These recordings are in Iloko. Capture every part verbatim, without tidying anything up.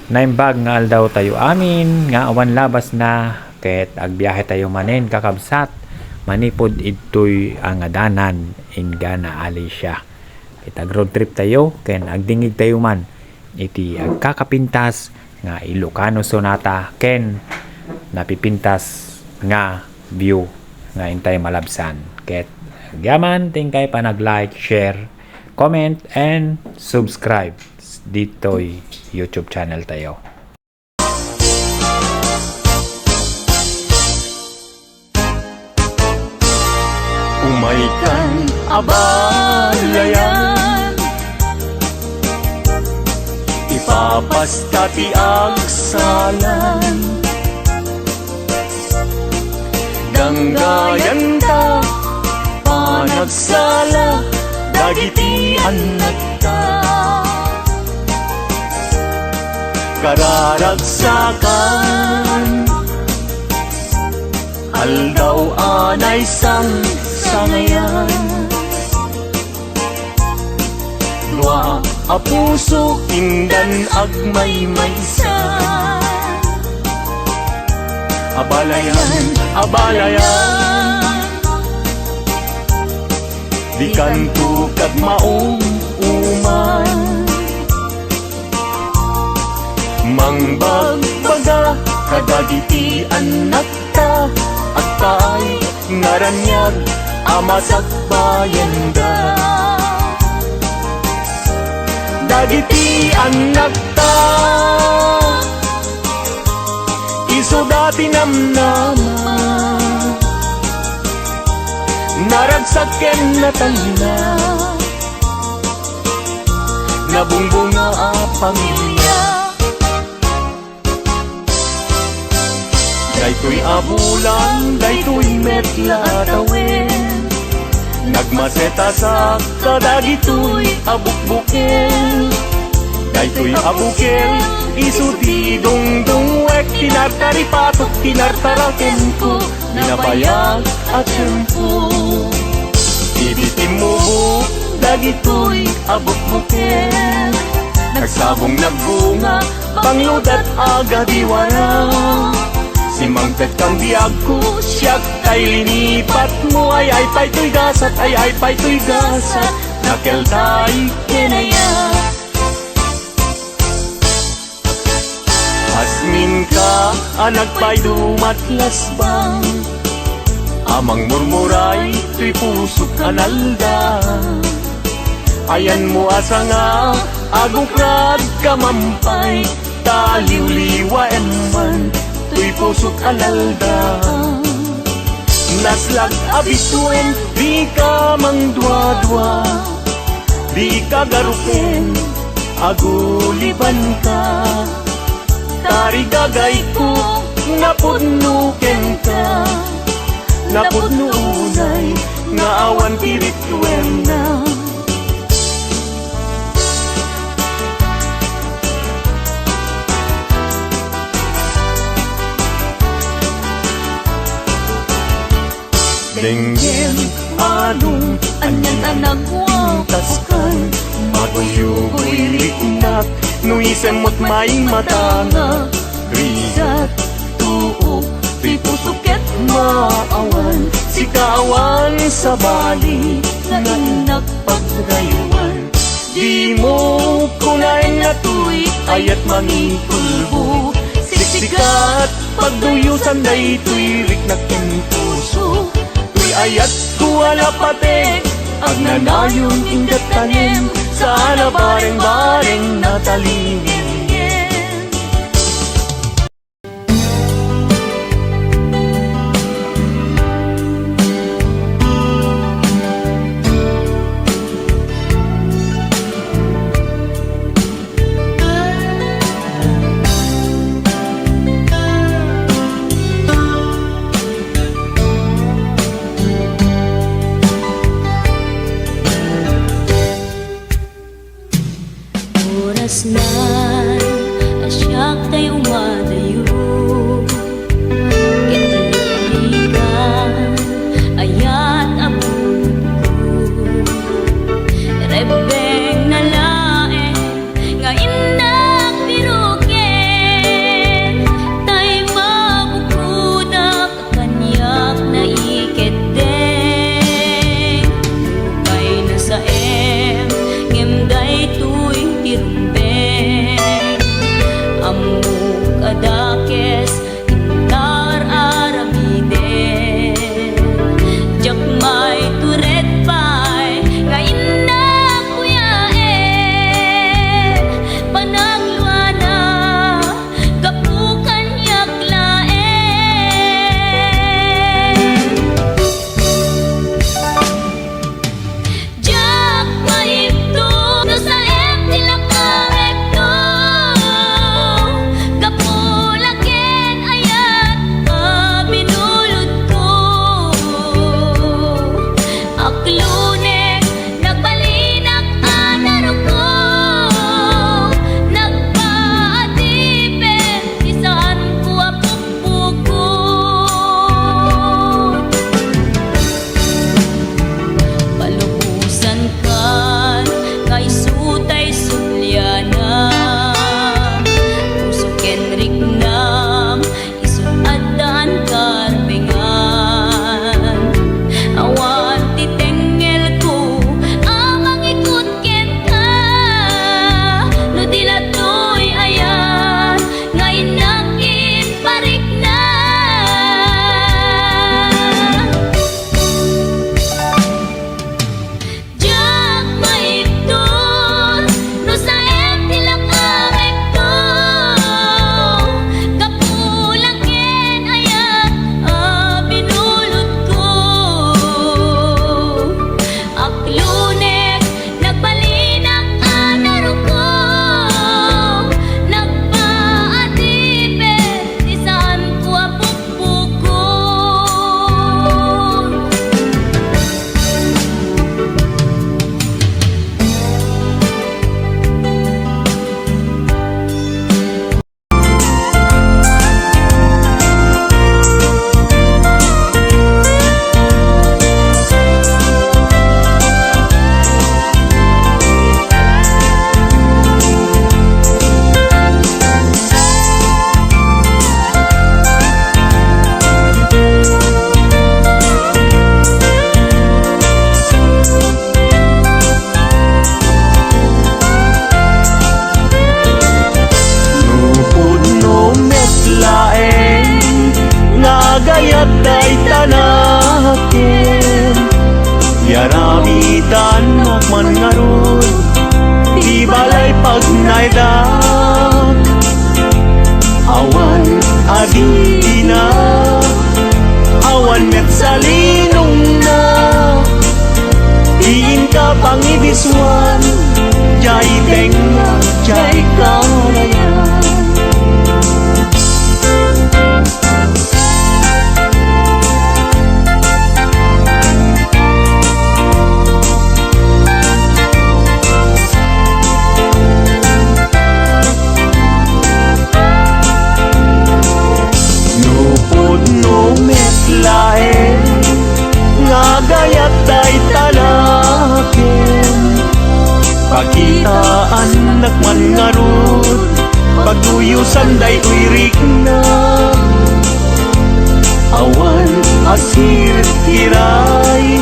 Naimbag nga aldaw tayo amin nga awan labasna, ket agbiahe tayo manen, kakabsat, manipud idtoy a ngadanan, inggana Alicia. Ket ag-road trip tayo, ken agdingngeg tayo man iti agkakapintas nga Ilocano Sonata ken napipintas nga view nga intay malabsan. Ket agyaman ti inkay panag-like, share, comment, and subscribe ditoy YouTube channel tayo. Umaykan a balayan, ipapasta ti agsalan. Ganggayan ta panagsala dagiti annakta. Kararagsakan, aldaw a naisangsangayan. Dua a puso indan agmaymaysa. Abalayan, abalayan, dikanto kagmaum-uman. Mangbagbaga kadagiti annakta, agpaay nga raniag a masakbayenda. Dagiti annakta, isuda ti namnama, naragsak ken natalna, nabungbunga a pamilia. Daytoy a bulan, daytoy met la a tawen, nagmasetasak kadagitoy a bukbukel. Daytoy a bukel, isu ti dungdungwek, ti nartaripatok, ti nartarakenko, nabayag a tiempo. Idi timmubok dagitoy a bukbukel, nagsabong, nagbunga, pangludat, agadiwara. Simmangpetkang biagko, siak tay linipatmo, ay-ay pay toy gasat, ay-ay pay toy gasat, nakeltay ken aya. Asminka a nagpaydumat lasbang, a mangmurmuray toy pusok a nalda. Ayanmo a sanga, agukrad ka mampay, ta liwliwaem man toy pusok a nalda. Naslag a bituen, dika mangduadua, dika garuken, agulibanka. Tarigagayko, napudno kenka, napudno unay nga awan ti rituenna. Denggem, anong anian a nagwakaskan? Maguyugoy riknak, no isemmot may matanga. Rigat, tuok, ti puso ket maawan. Sika awan sabali, nga innak pagraywan. Dimo kunaen a tuy, ayat mangikulbo. Siksikat, pagduyosan daytoy riknak ken puso. Tuy ayatko a napatek, agnanayon inggatanem, saan a bareng-bareng natalingenngen. Oras na Biitaannak man ngarud ti balay pagnaedak. Awan a dina, awan met salinongna. Diinka pangidisuan, diay tengnga, diay karayan. Nupotno met laeng nga agayat dayta laken. Pakitaannak man ngarud, pagduyosan daytoy rikna. Awan a sirkiray,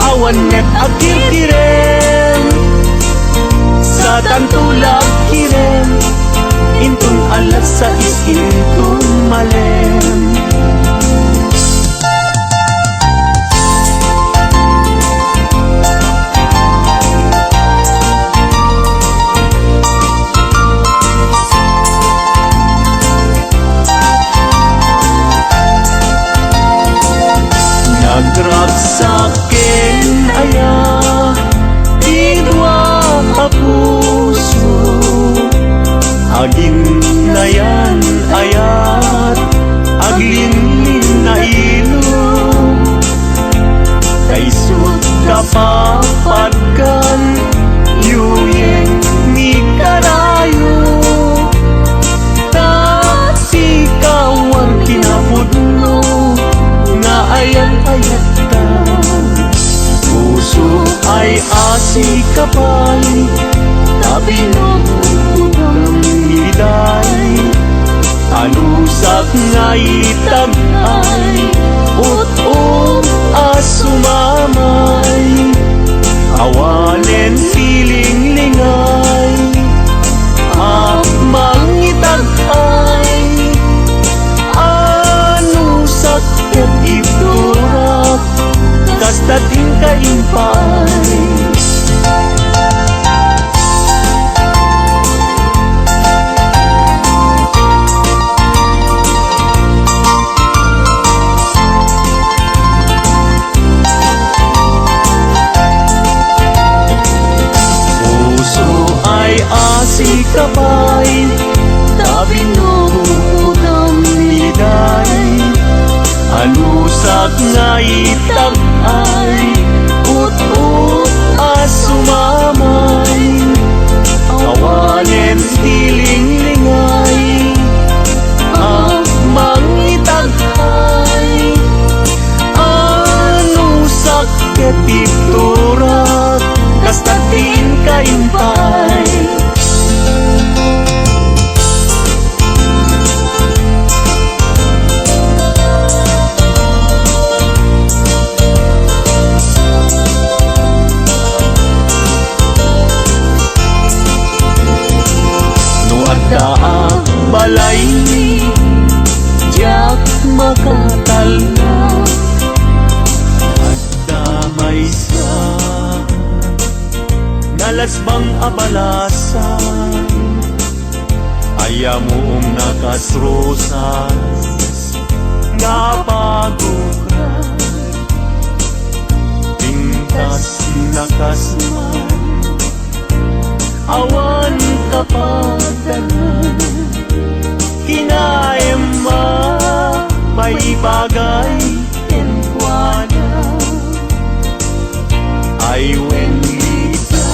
awan met a kirkirem. Satanto la kirem, inton alas sais inton malem. Nagragsak ken aya ti dua a puso, aginnayan ayat, aglinlinnailog. Kaisut kapapadkan, yuyeng ni karayo. Ta sika awan kinapudno nga ayan-ayatta. Puso ay asi ka pay, ta binugbutam ni Day. Anusak nga itag ay ut-ot a sumamay. Awanen ti linglingay a mangitag ay. Anusak ket ibturak, kasta ti inka impay. Puso ay asi ka pay, ta binugbutam ni Day. Anusak nga itag ay ut-ot a sumamay. Awanen ti linglingay a mangitag ay. Anusak ket ibturak, kasta ti inka impay. No addaak balaymi, diak makatalna. Adda maysa nga lasbang a balasang, ay ammoom nga kas rosas nga pagukran. Pintasna kas man, awan kapadanan. Kinaemma, maibagay kenkuana. Ay wen Lita,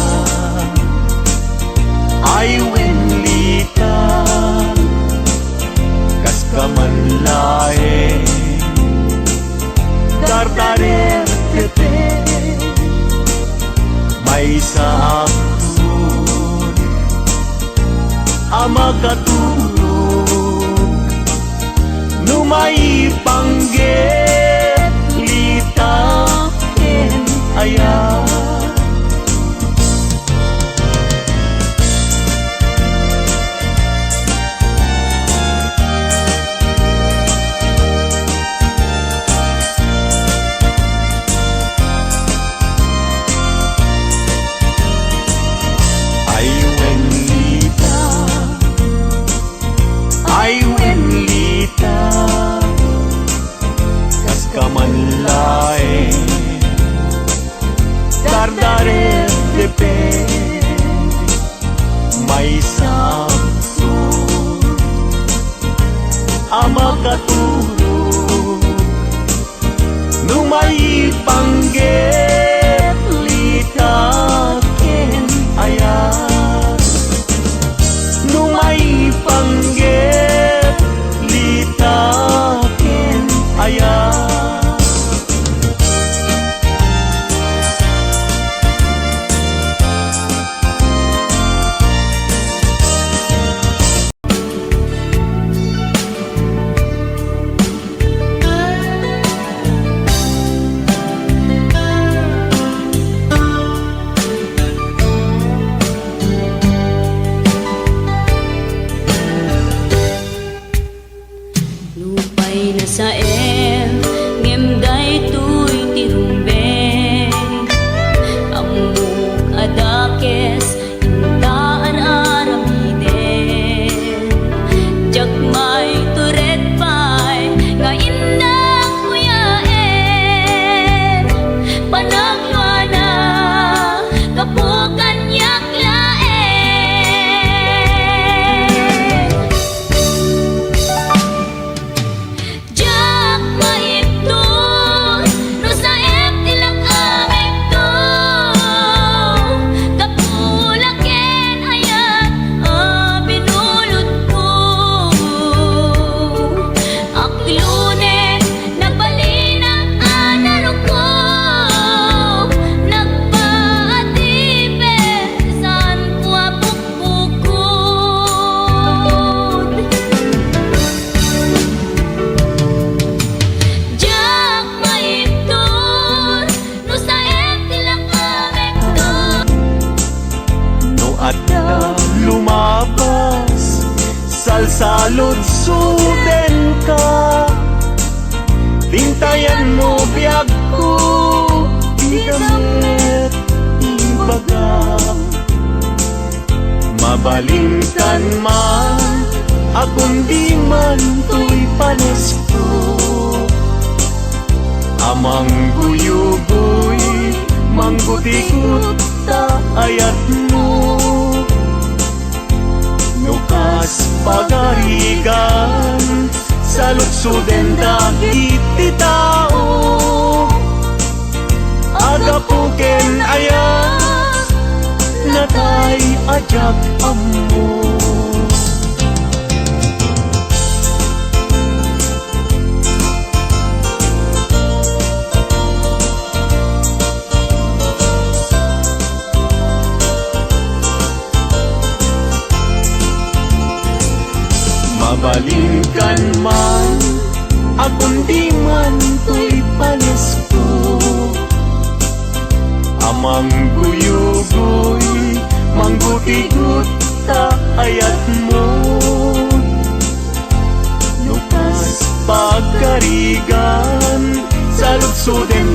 ay wen Lita, kaska man laeng dardarer ket maysa a makatulog no maipanggep Lita ken aya. man laeng. Dardarep-depende, maisapsut a makaturog. No maipanggep lita ken ayat, no maipanggep lita ken ayat. Nupay nasaem, ngem daytoy ti rumbeng. Ammok a dakes inta ar-aramiden. Diak maitured pay nga innak kuyaen. Panagluana, gapu kaniak laeng. Diak maibtur no saem ti lak-amekto. Gapu la ken ayat a binulodko. Aklunen, nagbalinak a naruko. Nagpaatipet, saanko a bukbukod. Diak maibtur no saem ti lak-amekto. No adda lumabas, salsaludsodenka. Tintayanmo biagko, dika met ibaga. Mabalinkan man a kundi man toy palesko. A mangguyugoy, manggutigot ta ayatmo. No kas pagarigan, saludsoden dagiti tao. A gapu ken ayat, natay a diak ammo. Mabalinkan man a kundi man toy palesko. A mangguyugoy, manggutigot ta ayatmo. No kas pagarigan, saludsoden